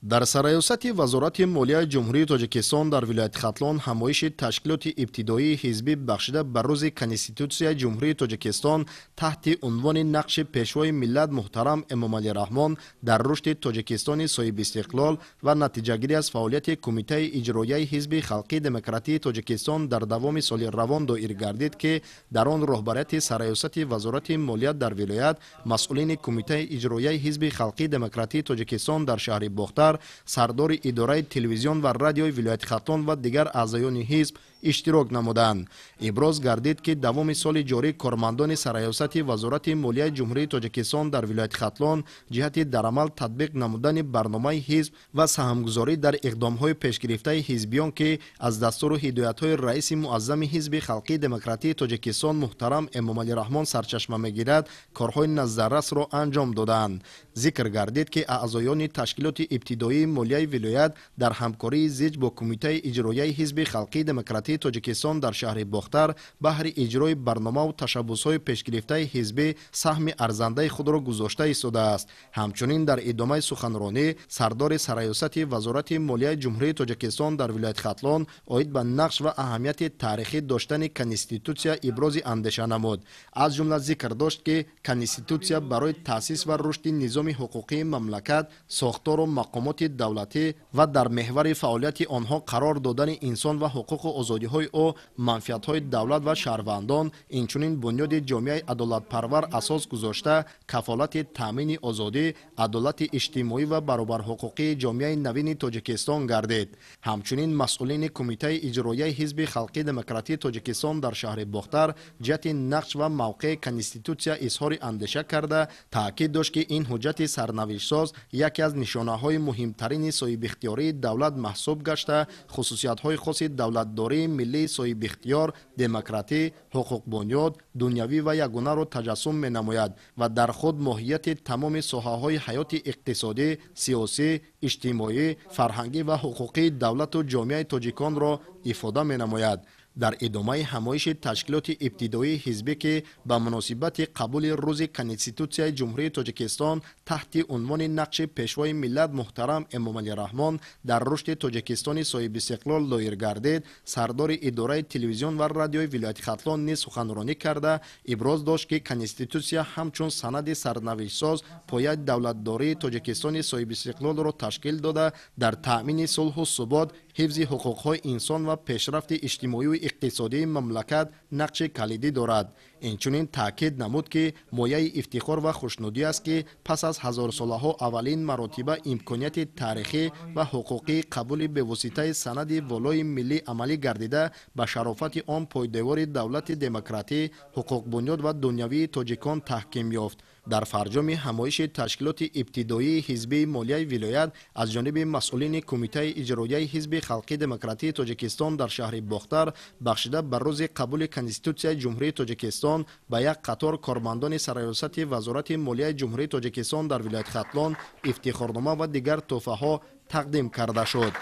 Дар сарраёсати Вазорати молияи Ҷумҳурии Тоҷикистон дар вилояти Хатлон ҳамоиши ташкилоти ибтидоии ҳизбӣ бахшида ба рӯзи Конститутсияи Ҷумҳурии Тоҷикистон таҳти унвони нақши Пешвои миллат муҳтарам Эмомалӣ Раҳмон дар рушди Тоҷикистони соҳибистиқлол ва натиҷагирӣ аз фаъолияти Кумитаи иҷроияи Ҳизби халқии демократии Тоҷикистон дар давоми соли равон доир гардид, ки дар он роҳбарияти сарраёсати Вазорати молия дар вилоят, масъулини Кумитаи иҷроияи Ҳизби халқии демократии Тоҷикистон дар шаҳри Бохтар, сардори идораи телевизион ва радиои вилояти Хатлон ва дигар аъзоёни ҳизб иштирок намуданд. Иброз гардид, ки давоми соли ҷорӣ кормандони сарраёсати Вазорати молияи Ҷумҳурии Тоҷикистон дар вилояти Хатлон ҷиҳати дар амал татбиқ намудани барномаи ҳизб ва саҳмгузорӣ дар иқдомҳои пешгирифтаи ҳизбиён, ки аз дастуру ҳидоятҳои раиси муаззами Ҳизби халқии демократии Тоҷикистон муҳтарам Эмомалӣ Раҳмон сарчашма мегирад, корҳои назаррасро анҷом доданд. Зикр гардид, ки аъзоёни ташкилоти ибтидоии молияи вилоят дар ҳамкории зич бо Кумитаи иҷроияи Ҳизби халқии демократии Тоҷикистон дар шаҳри Бохтар баҳри иҷрои барномаву ташаббусҳои пешгирифтаи ҳизбӣ саҳми арзандаи худро гузошта истодааст. Ҳамчунин дар идомаи суханронӣ сардори сарраёсати Вазорати молияи Ҷумҳурии Тоҷикистон дар вилояти Хатлон оид ба нақш ва аҳамияти таърихӣ доштани Конститутсия ибрози андеша намуд. Аз ҷумла зикр дошт, ки Конститутсия барои таъсис ва рушди низоми ҳуқуқии мамлакат, сохтору мақомоти давлатӣ ва дар меҳвари фаъолияти онҳо қарор додани инсон ва ҳуқуқу озодиҳои ӯ, манфиатҳои давлат ва шаҳрвандон, инчунин бунёди ҷомеаи адолатпарвар асос гузошта, кафолати таъмини озодӣ, адолати иҷтимоӣ ва баробарҳуқуқии ҷомеаи навини Тоҷикистон гардид. Ҳамчунин масъулини Кумитаи иҷроияи Ҳизби халқии демократии Тоҷикистон дар шаҳри Бохтар ҷиҳати нақш ва мавқеи Конститутсия изҳори андеша карда, таъкид дошт, ки ин ҳуҷҷати сарнавиштсоз яке аз нишонаҳои муҳимтарини соҳибихтиёрии давлат маҳсуб гашта, хусусиятҳои хоси давлатдории миллии соҳибихтиёр, демократӣ, ҳуқуқбунёд, дунявӣ ва ягонаро таҷассум менамояд ва дар худ моҳияти тамоми соҳаҳои ҳаёти иқтисодӣ, сиёсӣ, иҷтимоӣ, фарҳангӣ ва ҳуқуқии давлату ҷомеаи тоҷиконро ифода менамояд. Дар идомаи ҳамоиши ташкилоти ибтидоии ҳизбӣ, ки ба муносибати қабули рӯзи Конститутсияи Ҷумҳурии Тоҷикистон таҳти унвони нақши Пешвои миллат муҳтарам Эмомалӣ Раҳмон дар рушди Тоҷикистони соҳибистиқлол доир гардид, сардори идораи телевизион ва радиои вилояти Хатлон низ суханронӣ карда, иброз дошт, ки Конститутсия ҳамчун санади сарнавиштсоз пояи давлатдории Тоҷикистони соҳибистиқлолро ташкил дода, дар таъмини сулҳу субот, ҳифзи ҳуқуқҳои инсон ва пешрафти иҷтимоию иқтисодии мамлакат нақши калидӣ дорад. Инчунин таъкид намуд, ки мояи ифтихор ва хушнудӣ аст, ки пас аз ҳазорсолаҳо аввалин маротиба имконияти таърихӣ ва ҳуқуқии қабули бевоситаи санади волои миллӣ амалӣ гардида, ба шарофати он пойдевори давлати демократӣ, ҳуқуқбунёд ва дунявии тоҷикон таҳким ёфт. Дар фарҷоми ҳамоиши ташкилоти ибтидоии ҳизбии молияи вилоят аз ҷониби масъулини Кумитаи иҷроияи Ҳизби халқии демократии Тоҷикистон дар шаҳри Бохтар бахшида ба рӯзи қабули Конститутсияи Ҷумҳурии Тоҷикистон ба як қатор кормандони сарраёсати Вазорати молияи Ҷумҳурии Тоҷикистон дар вилояти Хатлон ифтихорнома ва дигар тӯҳфаҳо тақдим карда шуд.